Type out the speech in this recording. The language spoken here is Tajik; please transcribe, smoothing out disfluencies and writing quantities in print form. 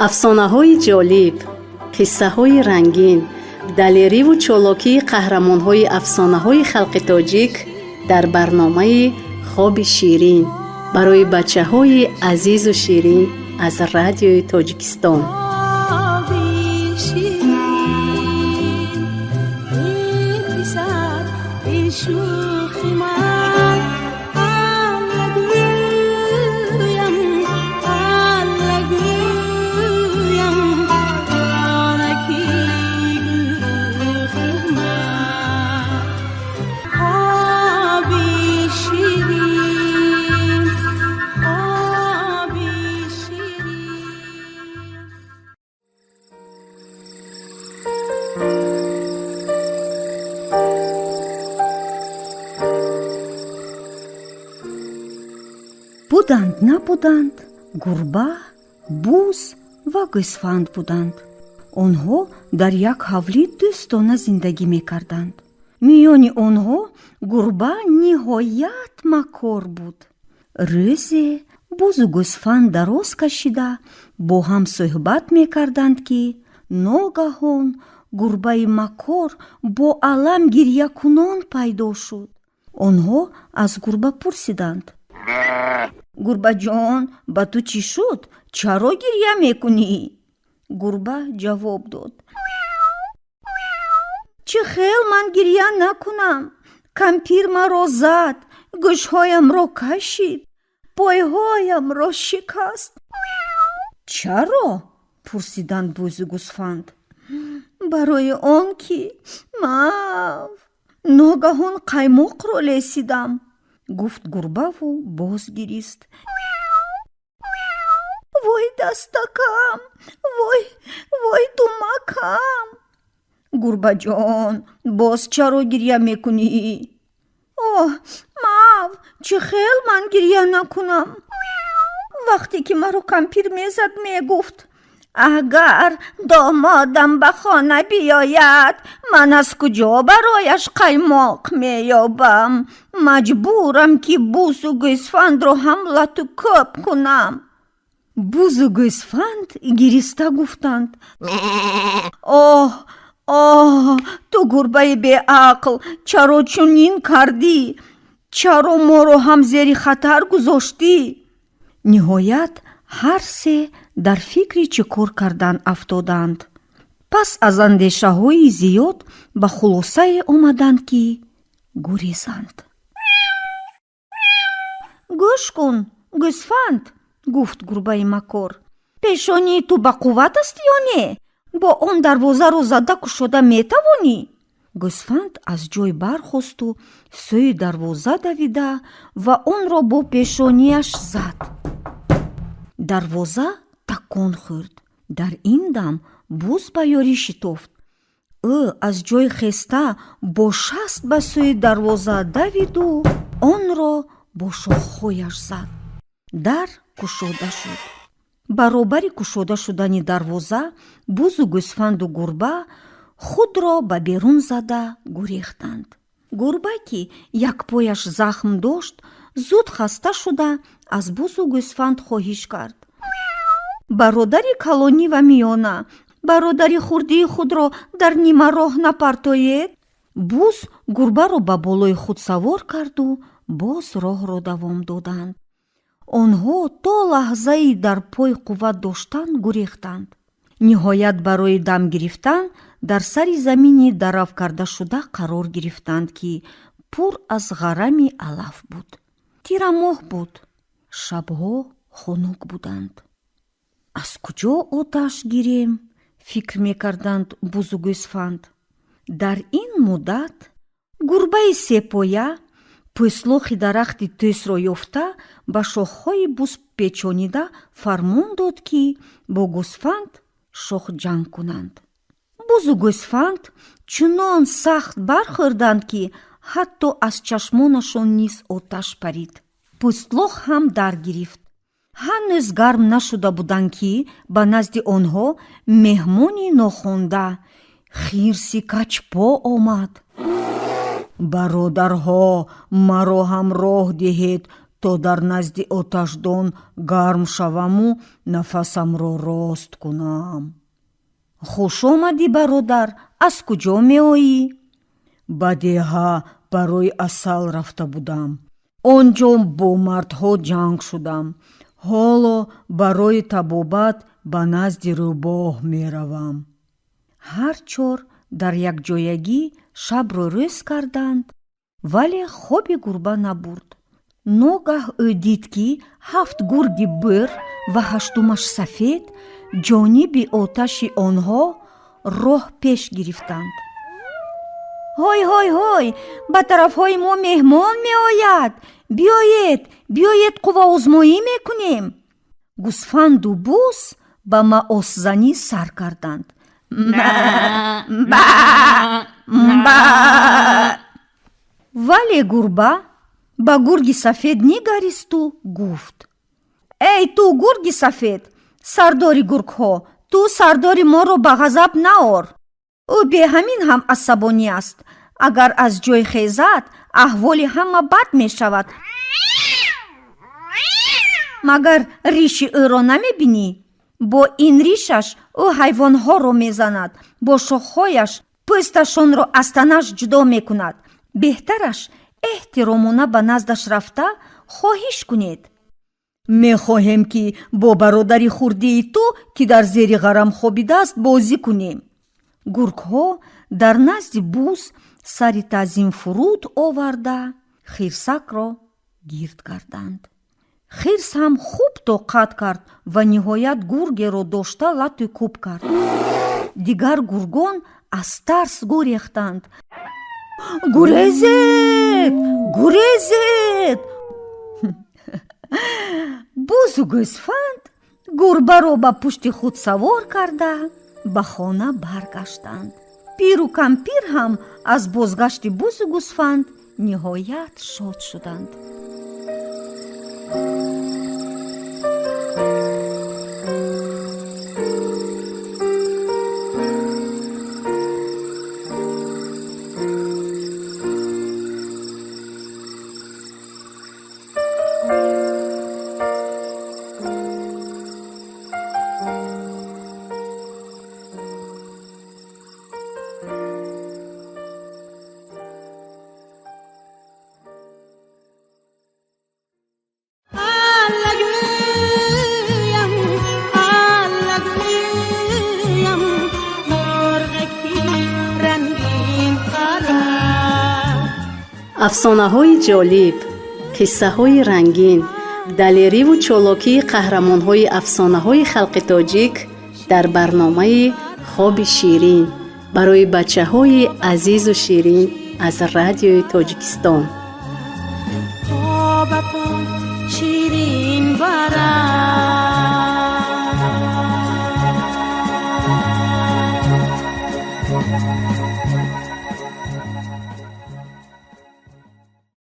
Афсонаҳои ҷолиб, қиссаҳои рангин, далериву чолокии қаҳрамонҳои афсонаҳои халқи тоҷик дар барномаи «Хоби ширин» барои бачаҳои азизу ширин аз Радиои Тоҷикистон. Хоби ширин, эй писар, эй шӯхи ман, Алла гӯям, Алла гӯям, ҷонаки гурӯхи ман. Хоби ширин, хоби ширин. Буданд, набуданд, гурба, буз ва гӯсфанд буданд. Онҳо дар як ҳавлӣ дӯстона зиндагӣ мекарданд. Миёни онҳо гурба ниҳоят макор буд. Рӯзе бузу гӯсфанд дароз кашида бо ҳам суҳбат мекарданд, ки ногаҳон гурбаи макор бо алам гирьякунон пайдо шуд. Онҳо аз гурба пурсиданд: «Гурбаҷон, ба ту чӣ шуд? Чаро гирья мекунӣ?» Гурба ҷавоб дод: «Чӣ хел ман гирья накунам? Кампир маро зад, гӯшҳоямро кашид, пойҳоямро шикаст». «Чаро?» — пурсиданд бузу гӯсфанд. «Барои он ки мав ногаҳон қаймоқро лесидам», — гуфт гурбаву боз гирист: «Вой, дастакам, вой, вой, думакам!» «Гурбаҷон, боз чаро гирья мекунӣ?» «Оҳ, мав, чӣ хел ман гирья накунам? Вақте ки маро кампир мезад, мегуфт: агар домодам ба хона биёяд, ман аз куҷо барояш қаймоқ меёбам? Маҷбурам, ки бузу гӯсфандро ҳам лату кӯб кунам». Бузу гӯсфанд гириста гуфтанд: «Оҳ, оҳ, ту гурбаи беақл, чаро чунин кардӣ? Чаро моро ҳам зери хатар гузоштӣ?» Ниҳоят, ҳар се дар фикри чӣ кор кардан афтоданд. Пас аз андешаҳои зиёд ба хулосае омаданд, ки гурезанд. «Гӯш кун, гӯсфанд, — гуфт гурбаи макор, — пешонии ту ба қувват аст ё не? Бо он дарвозаро зада кушода метавонӣ?» Гӯсфанд аз ҷой бархосту сӯи дарвоза давида ва онро бо пешонияш зад. Дарвоза такон хӯрд. Дар ин дам буз ба ёрӣ шитофт. Ӯ аз ҷой хеста, бо шаст ба сӯи дарвоза давиду онро бо шохҳояш зад. Дар кушода шуд. Баробари кушода шудани дарвоза бузу гӯсфанду гурба худро ба берун зада гурехтанд. Гурба, ки як пояш захм дошт, зуд хаста шуда, аз бузу гӯсфанд хоҳиш кард: «Бародари калонӣ ва миёна, бародари хурдии худро дар нимароҳ напартоед». Буз гурбаро ба болои худ савор карду боз роҳро давом доданд. Онҳо то лаҳзаи дар пой қувват доштан гурехтанд. Ниҳоят, барои дам гирифтан дар сари замини дарав кардашуда қарор гирифтанд, ки пур аз ғарами алаф буд. Тирамоҳ буд, шабҳо хунук буданд. «Аз куҷо оташ гирем?» — фикр мекарданд бузу гӯсфанд. Дар ин муддат гурбаи сепоя пӯслохи дарахти тӯсро ёфта, ба шохҳои буз печонида, фармон дод, ки бо гӯсфанд шохҷанг кунанд. Бузу гӯсфанд чунон сахт бархӯрданд, ки ҳатто аз чашмонашон низ оташ парид. Пӯстлох ҳам дар гирифт. Ҳанӯз гарм нашуда буданд, ки ба назди онҳо меҳмони нохонда, хирси качпо омад. «Бародарҳо, маро ҳам роҳ диҳед, То дар назди оташдон гарм шаваму нафасамро рост кунам. Хуш омадӣ, бародар, аз куҷо меоӣ? Ба деҳа барои асал рафта будам. Он ҷо бо мардҳо ҷанг шудам. Ҳоло барои табобат ба назди рӯбоҳ меравам. Ҳар чор дар якҷоягӣ шабро рӯз карданд, вале хоби гурба набурд. Ногаҳ ӯ дид, ки ҳафт гурги бир ва ҳаштумаш сафед ҷониби оташи онҳо роҳ пеш гирифтанд. Ҳой, ҳой, ҳой, ба тарафҳои мо меҳмон меояд! Биёед, биёед, қувваозмоӣ мекунем! Гусфанду буз ба маосзанӣ сар карданд. Ба, ба, ба! Вале гурба ба гурги сафед нигаристу гуфт: Эй ту, гурги сафед, сардори гургҳо, ту сардори моро ба ғазаб наор. Ӯ беҳамин ҳам асабонӣ аст. Агар аз ҷой хезад, аҳволи ҳама бад мешавад. Магар риши ӯро намебинӣ? Бо ин ришаш ӯ ҳайвонҳоро мезанад, бо шохҳояш пӯсташонро аз танаш ҷудо мекунад. Беҳтараш эҳтиромона ба наздаш рафта хоҳиш кунед. Мехоҳем, ки бо бародари хурдии ту, ки дар зери ғарам хобидааст, бозӣ кунем. Гургҳо дар назди буз сари таъзим фуруд оварда, хирсакро гирд карданд. Хирс ҳам хуб тоқат кард ва ниҳоят гургеро дошта лату кӯб кард. Дигар гургон аз тарс гурехтанд. Гурезед, гурезед! Бузу гӯсфанд гурбаро ба пушти худ савор карда, ба хона баргаштанд. Пиру кампир ҳам аз бозгашти бузу гӯсфанд ниҳоят шод шуданд. Аллагӯям, аллагӯям, мурғаки рангин қара. Афсонаҳои ҷолиб, қиссаҳои рангин, далериву чолокии қаҳрамонҳои афсонаҳои халқи тоҷик дар барномаи Хоби ширин барои бачаҳои азизу ширин аз Радиои Тоҷикистон. Хобатон ширин барад.